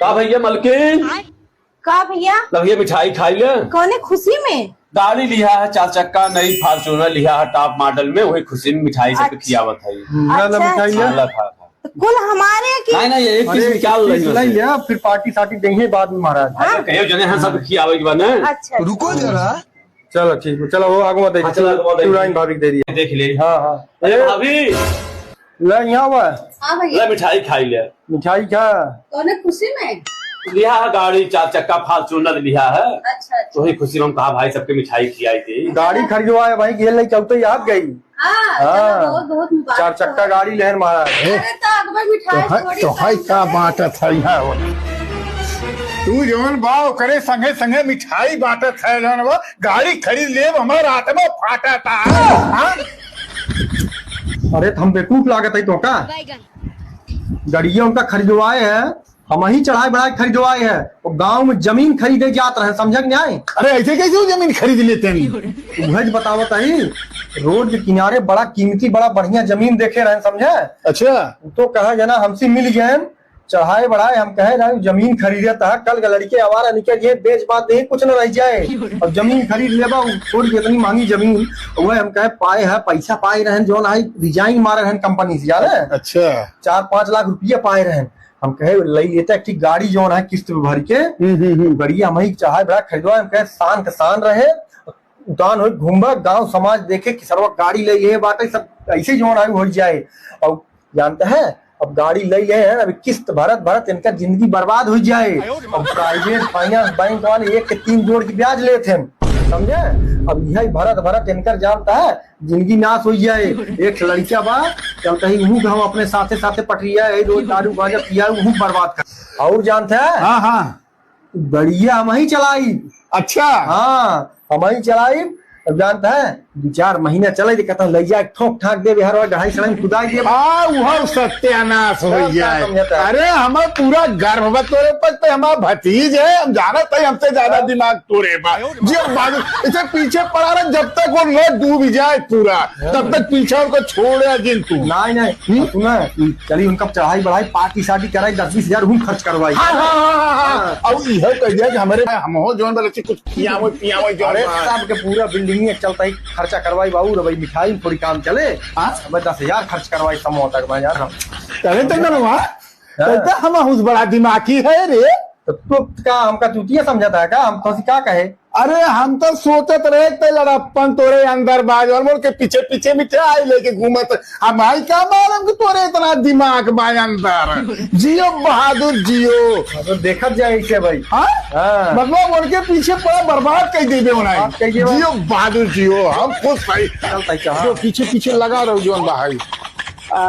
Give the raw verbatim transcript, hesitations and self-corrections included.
का भइया मलकिन? का भइया? ला भइया मिठाई खाइ ले। कौने खुशी में? गाड़ी लिहा है, चार चक्का नई Fortuner लिहा है, top model में, वही खुशी में मिठाई सबके अच्छा। खियावत है। हम्म, ला, ला अच्छा, मिठाई अच्छा। ले। ला, खा, खा। तो कुल हमारे की? नहीं, नहीं, ये एक अरे, पीस निकाल एक पीस रही है। ले लिया, फिर party साटी देंगे बाद में महाराज। हाँ। अच्छा, कहियो जने हैं, सब खियावे के बा ना। अच्छा, अच्छा। रुको जरा। चलो ठीक है, चलो वो आगवा दे हाँ, दी, चलो आगवा दे दी। शिवराइन भाभी के दे दिया। देख ले। हाँ, हाँ। अरे भाभी। ले यहाँ हुआ। हाँ भैया। ले मिठाई खाइ ले। मिठाई खा। कौने खुशी में? लिहा है गाड़ी, चार चक्का Fortuner लिहा है। अच्छा, अच्छा। तो वही खुशी में हम कहा भाई सबके मिठाई खियाई दे। गाड़ी खरीदवा है भाई, गेल नहीं चलते याद गई। हाँ, हाँ। चलो, बहुत, बहुत मुबारक चार चक्का हो। गाड़ी लेहन महाराज। अरे, तो अगबे मिठाई तो है, थोड़ी तो है कम का करे। बांटत है यहाँ वो? तू जौन बा, ओकरे संगे संगे मिठाई बांटत है, जौन बा, गाड़ी खरीद लेब, हमार आत्मा फाटा था। हाँ? अरे, तो हम बेवकूफ लागत है तो का? गड़िया उनका खरीदवाए है, हमही चढ़ाए बढ़ाए खरीदवाए है। वो गाँव में जमीन खरीदे जात रहे, समझा कि नहीं? अरे, ऐसे कैसे वो जमीन खरीद लेते हैं? उहे जो बतावत ही, रोड के किनारे बड़ा कीमती, बड़ा बढ़िया जमीन देखे रहे, समझे? अच्छा। तो कहा जना हमसे मिल गए, चढ़ाए बढ़ाए, हम कहे रहे जमीन खरीदे था, कल के लड़के आवारा निकल गए, बेच बात नहीं, कुछ न रह जाए। अब जमीन खरीद लेबा, वो छोड़ के इतनी महंगी जमीन, वह हम कहे पाए है, पैसा पाए रहन, जौन आई resign मारे रहन company से, जाने? अच्छा। चार पाँच लाख रुपया पाए रहन। हम कहे, "लई लेता एक ठिक गाड़ी जौन है किस्त पे भर के।" हम्म, हम्म, हम्म। गाड़ी हम ही चढ़ाए बढ़ाए खरीदवा, हम कहे, "शान के शान रहे, उतान होई, घूमबा, गाँव समाज देखे कि सरवा गाड़ी लई है बाटे, सब ऐसे जौन है हो जाए।" और जानते हैं, अब गाड़ी लई है, अभी किस्त भरत भरत इनका जिंदगी बर्बाद हो जाए। अब private finance bank वाले एक के तीन जोड़ के ब्याज लेते हैं, समझे? अब यही भरत भरत इनकर जानता है, जिंदगी नाश हो जाए। एक लड़का बा, चलता ही उहू के हम अपने साथे साथे पटरिया है, रोज दारू गांजा पिया, उहू बर्बाद कर। और जानता है? हाँ, हाँ। गड़िया हम ही चलाई। अच्छा। हाँ, हम ही चलाई। अब जानता है, दो चार महीना चले, तो कहता, "ले जा, ठोक ठाक दे, बिहार वाला गढ़ाई सड़क कुदाई दे।" आ, वह सत्यानाश हो सब जाए। समझता है। अरे, हमार पूरा गर्व बा तोरे पर, ते हमार भतीज है, हम जानत है, हमसे ज्यादा हाँ। दिमाग तोरे बा। जियो बहादुर, इसे पीछे पड़ा रहे, जब तक वो न डूब जाए पूरा, हाँ। तब तक पीछे उनको छोड़े जिन तू। नहीं, नहीं, हम्म? सुना, चली उनका चढ़ाई बढ़ाई, पार्टी शार्टी कराई, दस बीस हजार हम खर्च करवाई। हाँ, हाँ, हाँ, हाँ, हाँ। हाँ। अब यह कह दिया कि हमारे, हम हो जौन वाले कुछ पियावे, पियावे जौन अरे, वाले। साहब के पूरा building में चलता ही खर्चा करवाई बाबू रे भाई, मिठाई में थोड़ी काम चले। हाँ? हमें दस हजार खर्च करवाई समोसा के बाजार हम। अरे, तो ना वहाँ हाँ। तो हम हुस बड़ा दिमागी है रे। तो तू का हमका चूतिया समझता है का? हम तोसी का कहे? अरे, हम तो सोचत रहे ते लड़प्पन तोरे अंदर बाज और मोर के पीछे पीछे मिठाई लेके घूमत। हम आई का मालूम कि तोरे इतना दिमाग बा अंदर। जियो बहादुर, जियो। हाँ, तो देखत जाए इसे भाई। हाँ? हाँ। मतलब उनके पीछे पड़ा बर्बाद कर दे दे उन्हें। बर्बाद कर दे। जियो बहादुर, जियो। हम खुश भाई। चल भाई, कहाँ? जो पीछे पीछे लगा रहो जौन भाई।